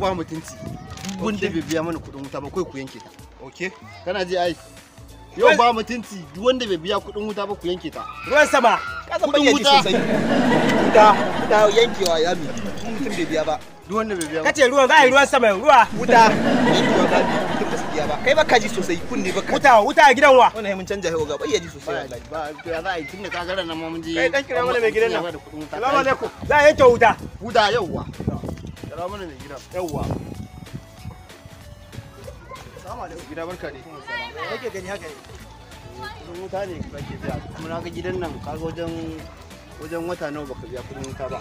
ba mutunci. Duk wanda bai biya mana kuɗin wuta ba kai ku yanke ta. Okay. Kana ji ai. Yau ba mutunci duk wanda bai biya kuɗin wuta ba ku yanke ta. Ruwan sama. Ka san bayyaji sosai. Wuta wuta yankewa ya mi. Mutum bai biya ba. Duk wanda bai biya ba. Kace ruwan za a yi ruwan sama ruwa. Wuta yankewa za mi mutum ba su biya ba. Kai ba ka ji sosai kunne ba ka. Wuta wuta a gidan wa. Wannan mun canja yau ga bayyaji sosai wallahi. Ba to ya za a yi tunda ka ga ran nan ma mun je. Kai dan kira mana mai gidan nan. Assalamu alaikum. Za a yanke wuta. Wuta yauwa. Kira mana mai gidan. Yauwa. Assalamu alaikum. Gida barka ne. Kake gani haka ne. Kudin wuta ne kake biya. Kuma na ga gidan nan ka ga wajen wata nawa baka biya kudin wuta ba.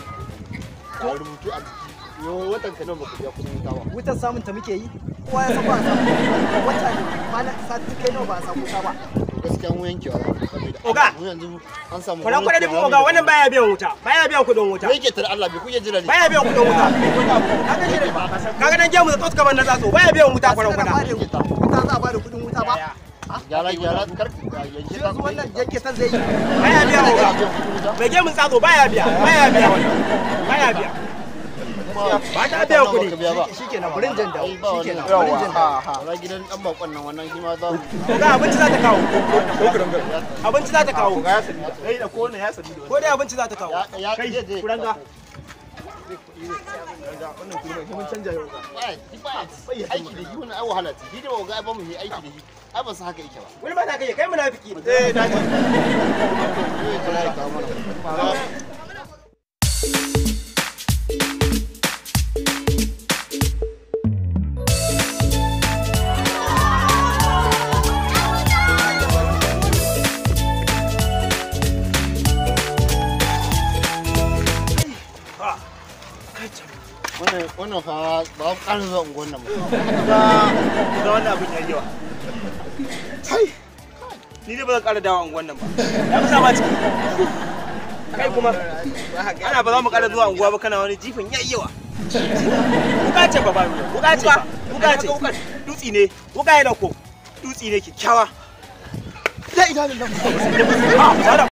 Ka rubutu a jiki. Yo watan ka nawa baka biya kudin wuta ba. Wutar samun ta muke yi. Kowa ya san ba a samu. Wata ne kwana sati kai nawa ba a samu wuta ba. Gaskiya mu yankewa saboda Oga. mu yanzu an samu. Kwaran kwaran dubu oga wannan baya biyan wuta. Baya biyan kudin wuta. Me yake tare Allah bai kuke jira ne. Baya biyan kudin wuta. Kaga dan gemu da tsotsi kamar na tsatso baya biyan wuta kwaran Ba kwana. da wuta za a ba da kudin wuta ba. Gyara gyara kar yanke ta. Yanzu wannan yanke ta zai yi. Baya biyan oga. Mai gemun tsatso baya biya. Baya biya wannan. Baya biya. Ba ta biyan kuɗi. Shikenan burin jan dawo. Shikenan burin jan dawo. Wala gidan dan bakon nan wannan shi ma za mu. Oga abinci za ta kawo. Abinci za ta kawo. Ya sani. Kai da ko ne ya sani. Ko dai abinci za ta kawo. Ya Kai je kuranga. Wannan kuma mun canja yau ga. Aiki da shi wannan ai wahala ce. Shi da ba ga ba mu yi aiki da shi. Ai ba su haka yake ba. Wani ma za ka yi kai munafiki ne. Eh na ji. Zai kawo mana. Wannan fa ba ku ƙara zuwa unguwar nan ba. Ga wannan abin yayi yawa. Kai. Ni dai ba zan ƙara dawo unguwar nan ba. Ya fi sama ciki. Kai kuma ana ba za mu ƙara zuwa unguwa ba kana wani jifin yayi yawa. Wuka ce ba ba wuka ce ba. Wuka ce. Dutsi ne. Wuka ya dauko. Dutsi ne kyakkyawa. La ilaha illallah. Ah,